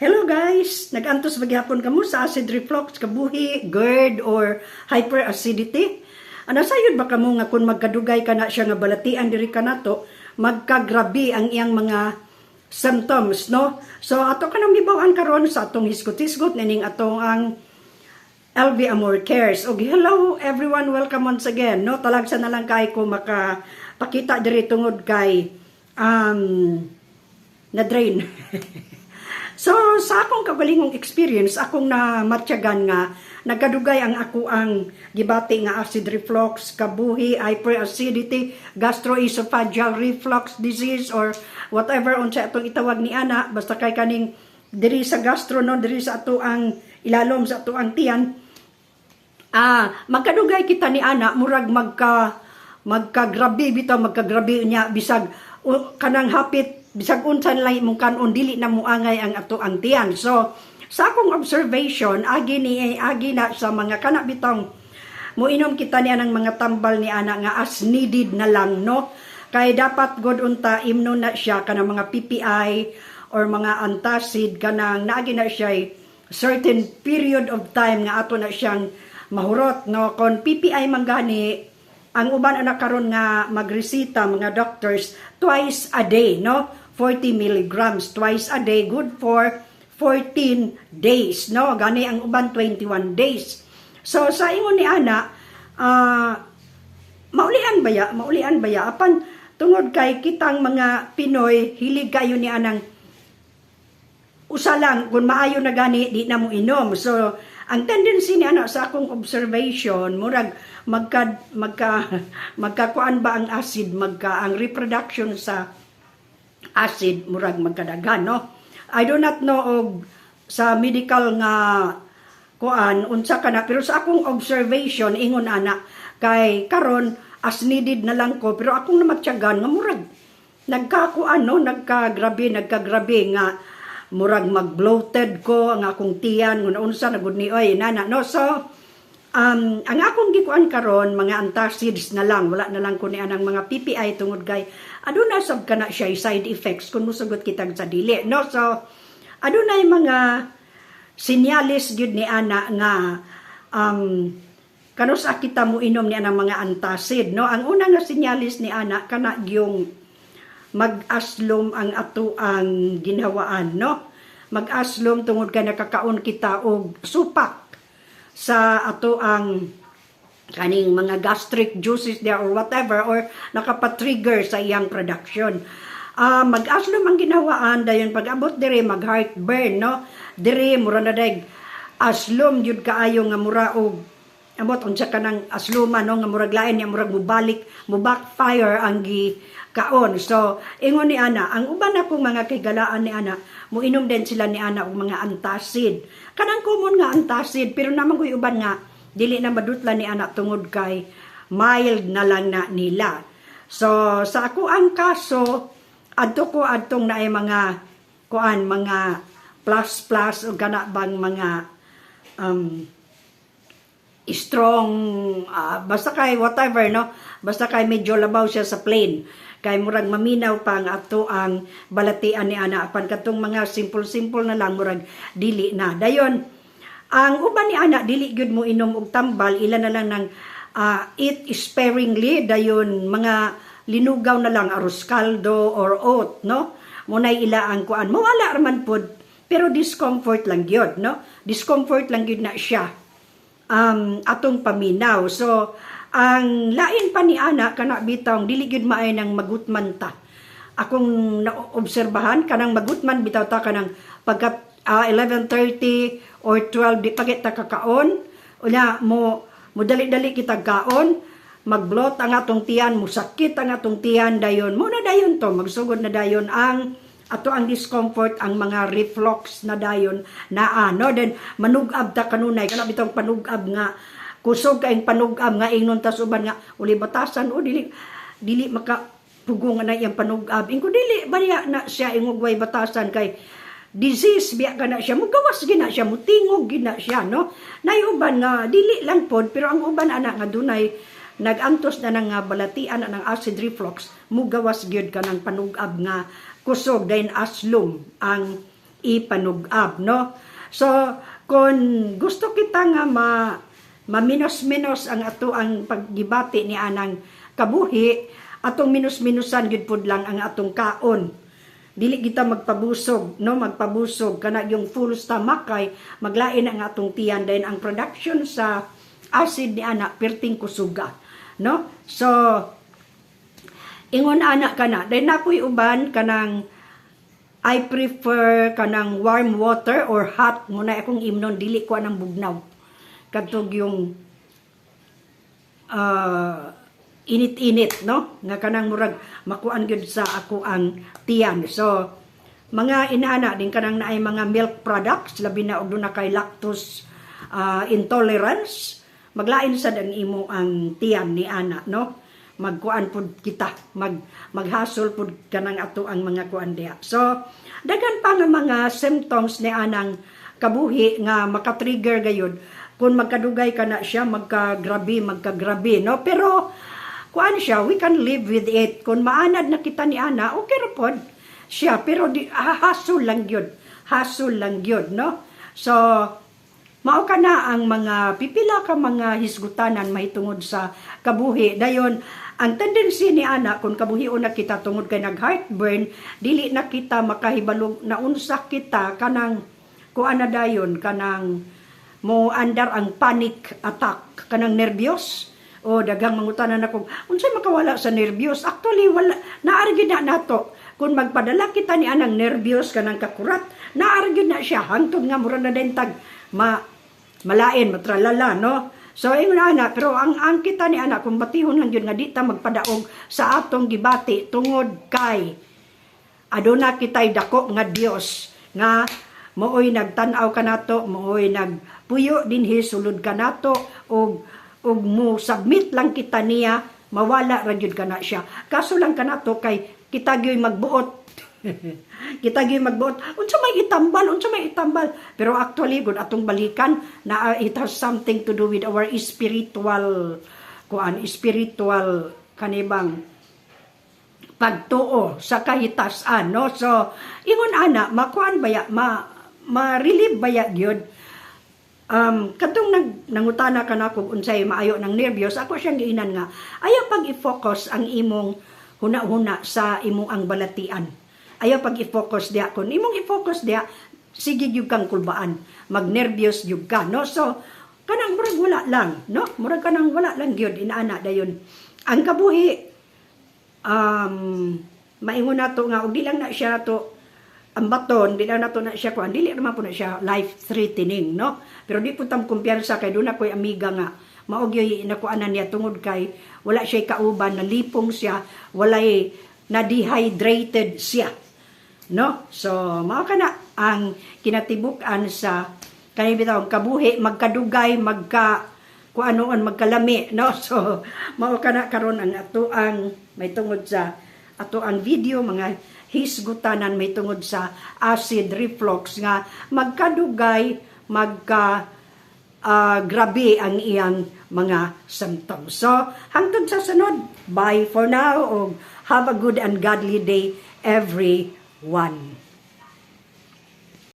Hello guys! Nag-antos ba gyapon kamo sa acid reflux, kabuhi, GERD, or hyperacidity? Ano sayod ba kamo nga kung magkadugay ka na siya nga balatian diri kanato, magkagrabe ang iyang mga symptoms, no? So ato ka nang mibaw-an karon sa atong hisgot-hisgot nining atong ang LV Amor Cares. Og hello everyone, welcome once again. No, talagsa na lang kay ko makapakita diri tungod kay na drain. So sa akong kagalingong experience, akong namatyagan nga nagkadugay ang ako ang gibati nga acid reflux, kabuhi, hyperacidity, gastroesophageal reflux disease or whatever unsa atong itawag ni ana, basta kay kaning diri sa gastro, no, diri sa ato ang ilalom sa ato ang tiyan. Magkadugay kita ni ana, murag magkagrabe bitaw, magkagrabe niya bisag kanang hapit bisag unsa lang imong kanon, dili na muangay ang ato ang tiyan. So sa akong observation, agi ni agi na sa mga kana bitong moinom kita niya ng mga tambal ni ana nga as needed na lang, no, kay dapat god unta imno na siya kanang mga PPI or mga antacid, kanang naagi na siya certain period of time nga ato na siyang mahurot, no. Kon PPI man gani ang uban ana karon nga magresita mga doctors, twice a day, no, 40 milligrams twice a day, good for 14 days, no. Gani ang uban 21 days. So sa ingon ni ana, maulian baya, maulian baya, apan tungod kay kitang mga Pinoy hilig kayo ni anang usa lang, kung maayo na gani di na mo inom. So ang tendency ni ana sa akong observation, murag magka magka magkakuan ba ang acid, magka ang reproduction sa acid murag magkadaghan, no. I do not know og sa medical nga kuan unsa kana, pero sa akong observation ingon ana. Kay karon as needed na lang ko, pero akong namatyagan nga murag nagkakuan, no, nagkagrabe, nagkagrabe nga murag mag-bloated ko ang akong tiyan kung unsa na gud ni oy nana, no. So ang akong gikuan karon, mga antacids na lang, wala na lang ko ni anang mga PPI tungod kay aduna sab kana siya side effects kung musugot kitag sa dili, no. So adunay mga sinyalis gyud ni ana nga kanus-a kita mo inom ni anang mga antacid, no. Ang una nga sinyalis ni ana, kana gyung mag-aslom ang ato ang ginhawaan, no, mag-aslom tungod kay nakakaon kita og supak sa ato ang kaning mga gastric juices there or whatever or nakapa-trigger sa iyang production. Mag-aslom ang ginhawaan, dayon pag abot dire mag heartburn, no. Dire mura na dag aslom jud kaayo nga mura og amot unsa kanang asluma, no, nga murag lain niya, murag mubalik, mo backfire ang gi kaon. So ingon ni ana, ang uban akong mga kahigalaan ni ana, muinom din sila ni ana og mga antacid, kanang common nga antacid, pero naman koy uban nga dili na madutla ni ana tungod kay mild na lang na nila. So sa ako ang kaso, adto ko adtong naay mga kuan, mga plus plus o kana bang mga strong, basta kay whatever, no, basta kay medyo labaw siya sa plain kay murag maminaw pa ang ato ang balatian ni ana. Apan katong mga simple simple na lang, murag dili na. Dayon ang uban ni ana dili gyud mo inom og tambal, ila na lang ng eat sparingly, dayon mga linugaw na lang, arroz caldo or oat, no. Munay ila ang kuan, mawala raman pod, pero discomfort lang gyud, no, discomfort lang gyud na siya atong paminaw. So ang lain pa ni ana, kana bitawng dili gyud maay nang magutman ta. Akong naobserbahan, kanang magutman bitaw ta, kanang pagka 11:30 or 12 di pa kita kakaon, unya mo mo dali-dali kita kaon, magblot ang atong tiyan, musakit ang atong tiyan, dayon mo na dayon to magsugod na dayon ang ato ang discomfort, ang mga reflux na dayon na ano. Then manug-ab ta kanunay, kana bitong panug-ab nga kusog kaayong panug-ab nga ingnon tas uban nga uli batasan o dili dili maka pugong na iyang panug-ab. Ingko dili ba niya na siya ingog way batasan kay disease biya ka na siya, mugawas gina siya, mutingog gina siya, no. Nay uban nga dili lang pod, pero ang uban ana nga dunay nagantos na ng balatian na ng acid reflux, mugawas gyud ka ng panug-ab nga kusog, dayon aslom ang ipanug-ab, no? So kung gusto kita nga ma maminos-minos ang ato ang paggibati ni anang kabuhi, atong minus-minusan gyud pud lang ang atong kaon. Dili kita magpabusog, no? Magpabusog kana yung full stomach kay maglain ang atong tiyan, then ang production sa acid ni ana perting kusuga, no? So ingon ana kana, then napoy uban kanang I prefer kanang warm water or hot muna akong imnon, dili ko anang bugnaw, kadtog yung init-init, no, nga kanang murag makuan gyud sa ako ang tiyan. So mga inaana din kanang naay mga milk products, labi na og duna kay lactose intolerance, maglain sad ang imo ang tiyan ni ana, no? Magkuan pud kita, maghasol pud kanang ato ang mga kuan diha. So daghan pa nga mga symptoms ni anang kabuhi nga makatrigger gayud kung magkadugay ka na siya magkagrabe, magkagrabe, no? Pero kuan siya, we can live with it. Kung maanad na kita ni ana, okay ra pod siya, pero di hasol lang gyud, hasol lang gyud, no? So mao ka na ang mga pipila ka mga hisgutanan mahitungod sa kabuhi. Dayon ang tendency ni ana, kung kabuhion na kita tungod kay nag heartburn, dili na kita makahibalog na unsa kita, kanang kuan na dayon, kanang mo andar ang panic attack, kanang nervyos. O daghang mangutana nako, unsay makawala sa nervyos? Actually, wala, naa gyud na nato. Kung magpadala kita ni anang nervyos, kanang kakurat, naa gyud na siya hangtod nga mura na din tag ma malain, matralala, no? So ingon ana, pero ang kita ni ana, kung batihon lang gyud nga di ta magpadaog sa atong gibati tungod kay aduna kitay dako nga Dios nga mooy nagtan-aw kanato, mooy nagpuyo dinhi sulod kanato, ug mo submit lang kita niya, mawala ra gyud kana siya. Kaso lang kanato kay kita gyud magbuot, kita gyud magbuot, unsa may itambal, unsa may itambal. Pero actually gud atong balikan na it has something to do with our spiritual kuan, spiritual kanibang pagtuo sa kahitasan, no? So ingon ana, makuan baya, ma ma-relieve baya gyud. Katong nangutana ka nako unsay maayo ng nervyos, ako siyang giinan nga ayaw pag i-focus ang imong huna-huna sa imong ang balatian. Ayaw pag i-focus diya. Kung imong i-focus diya, sige gyud kang kulbaan, magnervyos gyud ka, no? So kanang murag wala lang, no? Murag kanang wala lang gyud inaana. Dayon ang kabuhi, maingon nato nga og di lang na siya nato ang baton, di lang nato na siya kuan, dili naman po na siya life threatening, no? Pero di po tam kumpiyansa kay doon ako'y amiga nga mao gyud nakuanan niya tungod kay wala siya kauban, nalipong siya, walay na dehydrated siya, no? So mao kana ang kinatibuk-an sa kani bitaw kabuhi, magkadugay, magka kuanoon, magkalami, no? So mao kana karon ang ato ang may tungod sa ato ang video, mga hisgutanan may tungod sa acid reflux nga magkadugay, magka grabe ang iyang mga symptoms. So, hangtod sa sunod, bye for now ug have a good and godly day, everyone.